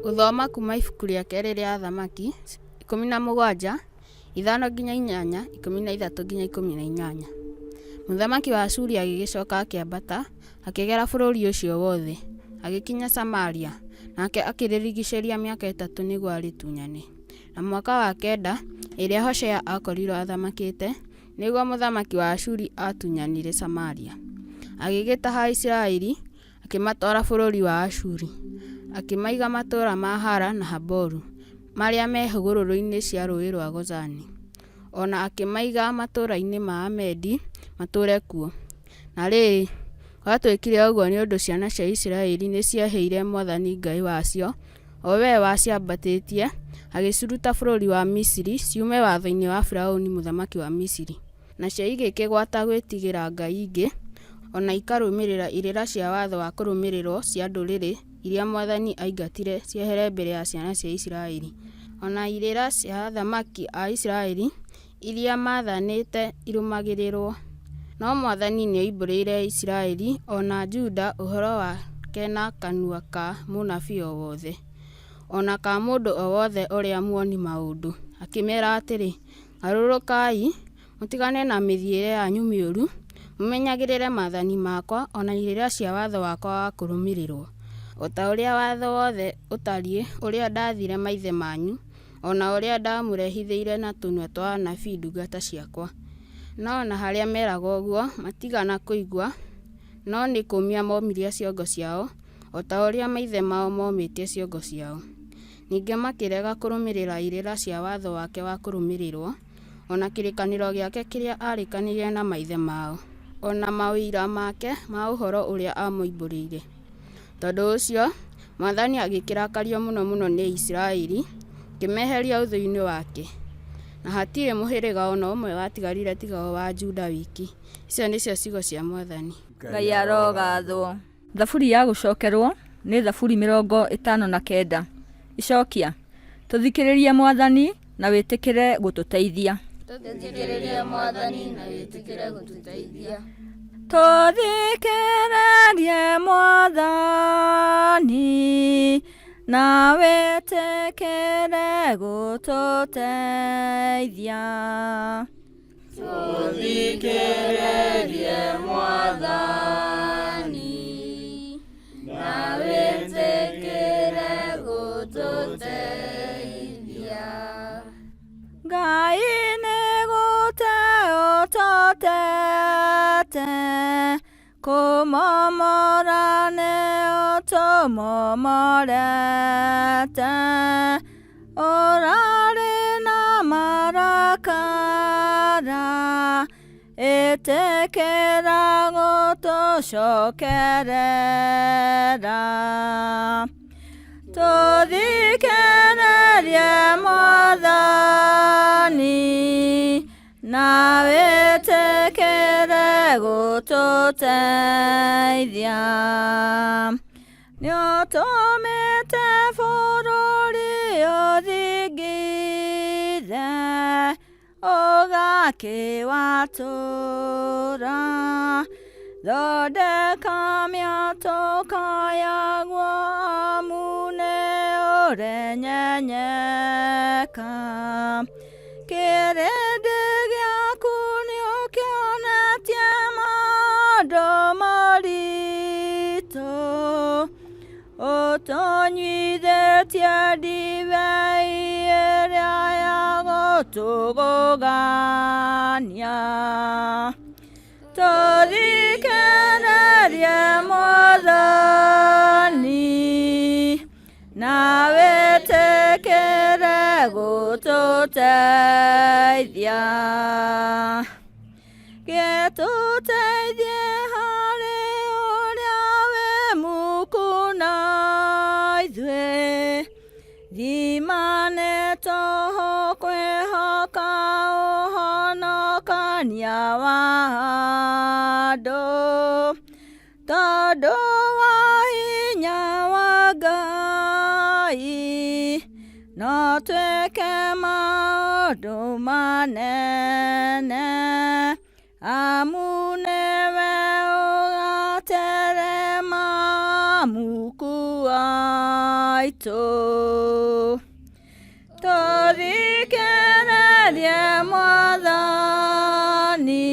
Gũthoma kuuma ibuku rĩa kerĩ rĩa Athamaki 17, 5-8, 13-18. Mũthamaki wa Ashuri agĩgĩcoka akĩambata, akĩgera bũrũri ũcio wothe, agĩkinya Samaria, nake akĩrĩrigicĩria mĩaka ĩtatũ nĩguo arĩtunyane. Na mwaka wa kenda ĩrĩa Hoshea aakorirũo athamakĩte, nĩguo mũthamaki wa Ashuri aatunyanire Samaria, agĩgĩtaha Isiraeli, akĩmatwara bũrũri wa Ashuri, akĩmaiga matũũra ma Hala na Haboru, marĩa me hũgũrũrũ-inĩ cia rũũĩ rũa Gozani, o na akĩmaiga matũũra-inĩ ma Amedi matũũre kuo. Na rĩrĩ, gwatuĩkire ũguo nĩ ũndũ ciana cia Isiraeli nĩciehĩire Mwathani Ngai wacio, o we waciambatĩtie agĩciruta bũrũri wa Misiri ciume watho-inĩ wa Firauni mũthamaki wa Misiri. Nacio igĩkĩgwata gwĩtigĩra ngai ingĩ, o na ikarũmĩrĩra irĩra cia watho wa kũrũmĩrĩrũo cia ndũrĩrĩ iria Mwathani aaingatire ciehere mbere ya ciana cia Isiraeli, o na irĩra cia athamaki a Isiraeli iria maathanĩte irũmagĩrĩrũo. No Mwathani nĩoimbũrĩire Isiraeli o na Juda ũhoro wake na kanua ka mũnabii o wothe, o na ka mũndũ o wothe ũrĩa muoni maũndũ, akĩmera atĩrĩ, Garũrũkai, mũtigane na mĩthiĩre yanyu mĩũru, mũmenyagĩrĩre maathani makwa o na irĩra cia watho wakwa wa kũrũmĩrĩrũo, o ta ũrĩa watho wothe ũtariĩ ũrĩa ndaathire maithe manyu, o na ũrĩa ndamũrehithĩirie na tũnua twa anabii ndungata ciakwa. No o na harĩa meragwo ũguo, matiigana kũigua, no nĩ kũũmia momirie ciongo ciao, o ta ũrĩa maithe mao momĩtie ciongo ciao. Ningĩ makĩrega kũrũmĩrĩra irĩra cia watho wake wa kũrũmĩrĩrũo, o na kĩrĩkanĩro gĩake kĩrĩa aarĩkanĩire na maithe mao, o na maũira make ma ũhoro ũrĩa aamoimbũrĩire. Tondũ ũcio Mwathani agĩkĩrakario mũno mũno nĩ Isiraeli, akĩmeheria ũthiũ-inĩ wake, na hatirĩ mũhĩrĩga o na ũmwe watigarire tiga o wa Juda wiki. Icio nĩcio ciugo cia Mwathani. Ngai arogathwo. Thaburi ya gũcokerwo nĩ Thaburi 59. Icokia, Tũthikĩrĩrie Mwathani na wĩtĩkĩre gũtũteithia. Tũthikĩrĩrie Mwathani na wĩtĩkĩre gũtũteithia. Tũthikĩrĩrie Mwathani na wĩtĩkĩre gũtũteithia. Tũthikĩrĩrie Mwathani na wĩtĩkĩre gũtũteithia. Ngai nĩ gũte ũtũtete, kũmomora nĩ ũtũmomorete, ũrarĩ na marakara, ĩtĩkĩra gũtũcokerera. Tũthikĩrĩrie Mwathani na wĩtĩkĩre gũtũteithia. Nĩũtũmĩte bũrũri ũthingithe, ũgakĩwatũra. Thondeka mĩatũka yaguo amu nĩũrenyenyeka. Kĩrĩndĩ gĩaku nĩũkĩonetie maũndũ maritũ, ũtũnyuithĩtie ndibei ĩrĩa ya gũtũgũgania. Tũthikĩrĩrie Mwathani na wĩtĩkĩre gũtũteithia. Gĩtũteithie harĩ ũrĩa wĩ muku na ithuĩ, thima nĩ tũhũ kwĩhoka ũhonokania wa andũ. Tondũ wa hinya wa Ngai, no twĩke maũndũ manene, amu nĩwe ũgaterema muku wa maitũ. Tũthikĩrĩrie Mwathani,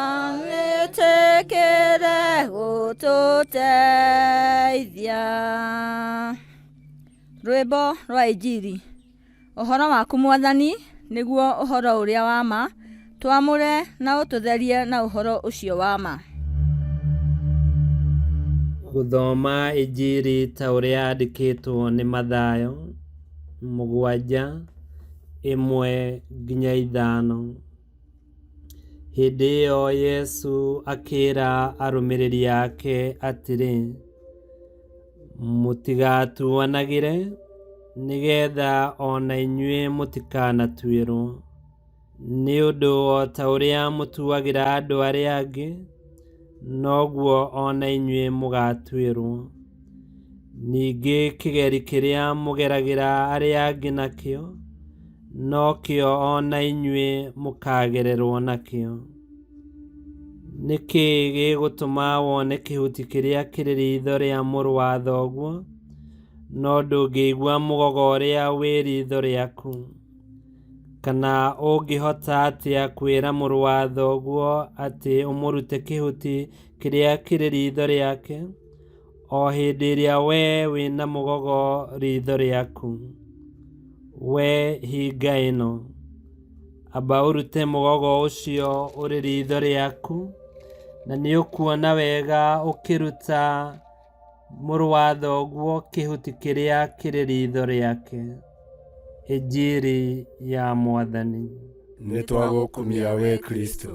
agĩtĩkĩre gũtũteithia. Rwĩmbo rwa Injiri. Ũhoro waku Mwathani nĩguo ũhoro ũrĩa wa ma, twamũre na ũtũtherie na ũhoro ũcio wa ma. Gũthoma Injiri ta ũrĩa yandĩkĩtwo nĩ Mathayo 7:1-5. Hĩndĩ ĩyo Yesu akĩĩra arũmĩrĩri ake atĩrĩ, Mũtigatuanagĩre, nĩgeetha o na inyuĩ mũtikanatuĩrwo. Nĩ ũndũ o ta ũrĩa mũtuagĩra andũ arĩa angĩ, noguo o na inyuĩ mũgaatuĩrwo. Ningĩ kĩgeri kĩrĩa mũgeragĩra arĩa angĩ nakĩo, nokĩo o na inyuĩ mũkaagererwo nakĩo. Nĩ kĩĩ gĩgũtũma wone kĩhuti kĩrĩa kĩrĩ riitho rĩa mũrũ wa thoguo, no ndũngĩigua mũgogo ũrĩa wĩ riitho rĩaku? Kana ũngĩhota atĩa kwĩra mũrũ wa thoguo atĩ ũmũrute kĩhuti kĩrĩa kĩrĩ riitho rĩake, o hĩndĩ ĩrĩa wee wĩ na mũgogo riitho rĩaku? Wee hinga ĩno, amba ũrute mũgogo ũcio ũrĩ riitho rĩaku, na nĩũkuona wega ũkĩruta mũrũ wa thoguo kĩhuti kĩrĩa kĩrĩ riitho rĩake. Injiri ya Mwathani. Nĩ twagũkumia we Kristo.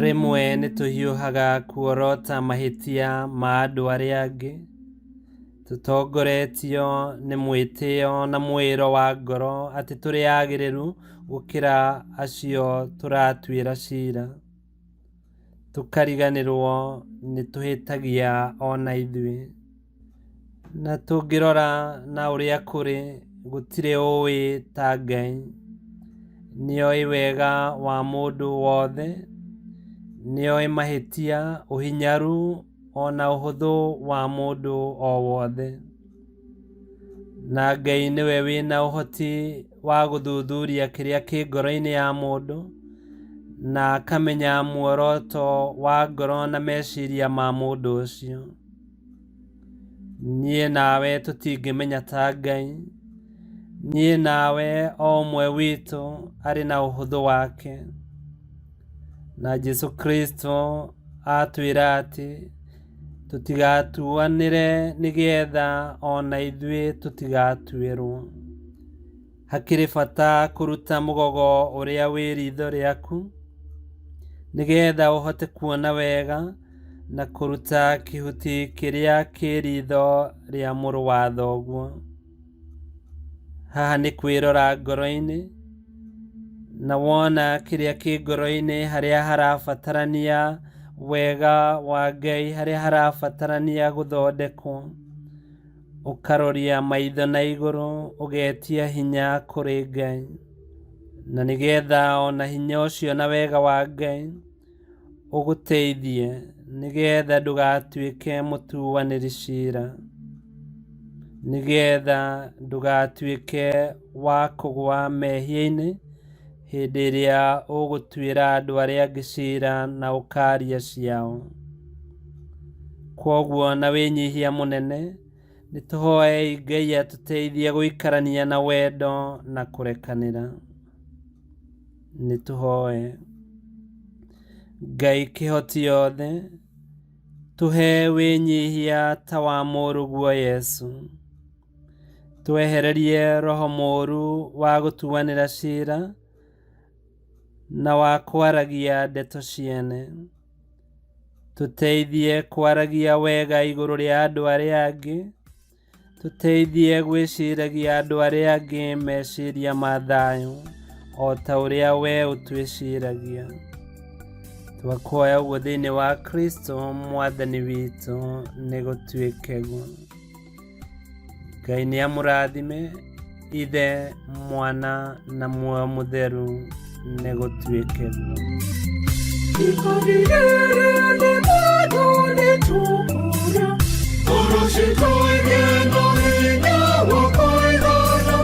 Rĩmwe nĩ tũhiũhaga kuorota mahĩtia ma andũ arĩa angĩ, tũtongoretio nĩ mwĩtĩo na mwĩĩro wa ngoro atĩ tũrĩ agĩrĩru gũkĩra acio tũratuĩra cira. Tũkariganĩrwo nĩ tũhĩtagia o na ithuĩ. Na tũngĩrora na ũrĩa kũrĩ, gũtirĩ ũĩ ta Ngai. Nĩoĩ wega wa mũndũ wothe, nĩoĩ mahĩtia, ũhinyaru ona ũhũthũ wa mũndũ o wothe. Na Ngai nĩwe wĩna ũhoti wa gũthuthuria kĩrĩa kĩ ngoro-inĩ ya mũndũ, na akamenya muoroto wa ngoro na meciria ma mũndũ ũcio. Niĩ nawe tũtingĩmenya ta Ngai. Niĩ nawe o ũmwe witũ arĩ na ũhũthũ wake. Na Jesu Kristo atwĩra atĩ tũtigatuanĩre nĩgetha o na ithuĩ tũtigatuĩrwo. Hakĩrĩ bata kũruta mũgogo ũrĩa wĩ riitho rĩaku, nĩgetha ũhote kuona wega na kũruta kĩhuti kĩrĩa kĩ riitho rĩa mũrũ wa thoguo. Haha nĩ kwĩrora ngoro-inĩ, na wona kĩrĩa kĩ ngoro-inĩ harĩa harabatarania wega wa Ngai, harĩa harabatarania gũthondekwo, ũkaroria maitho na igũrũ, ũgetia hinya kũrĩ Ngai. Na nĩgetha ona hinya ũcio na wega wa Ngai ũgũteithie, nĩgetha ndũgatuĩke mũtuanĩri cira, nĩgetha ndũgatuĩke wa kũgũa mehia-inĩ hĩndĩ ĩrĩa ũgũtuĩra andũ arĩa angĩ cira na ũkaria ciao. Kwoguo na wĩnyihia mũnene, nĩtũhoei Ngai atũteithie gũikarania na wendo na kũrekanĩra. Nĩtũhoe. Ngai kĩhoti yothe, tũhe wĩnyihia ta wa mũrũguo Yesu. Twehererie roho mũũru wa gũtuanĩra cira na wa kwaragia ndeto ciene. Tũteithie kwaragia wega igũrũ rĩa andũ arĩa angĩ. Tũteithie gwĩciragia andũ arĩa angĩ meciria ma thayũ o ta ũrĩa we ũtwĩciragia. Twakũhoya ũguo thĩinĩ wa Kristo Mwathani witũ, nĩ gũtuĩke guo. Ngai nĩ amũrathime, Ithe, Mwana na Muoyo Mũtheru, nĩ gũtuĩke guo. Ngoro citũ igĩe na hinya wa kũigana.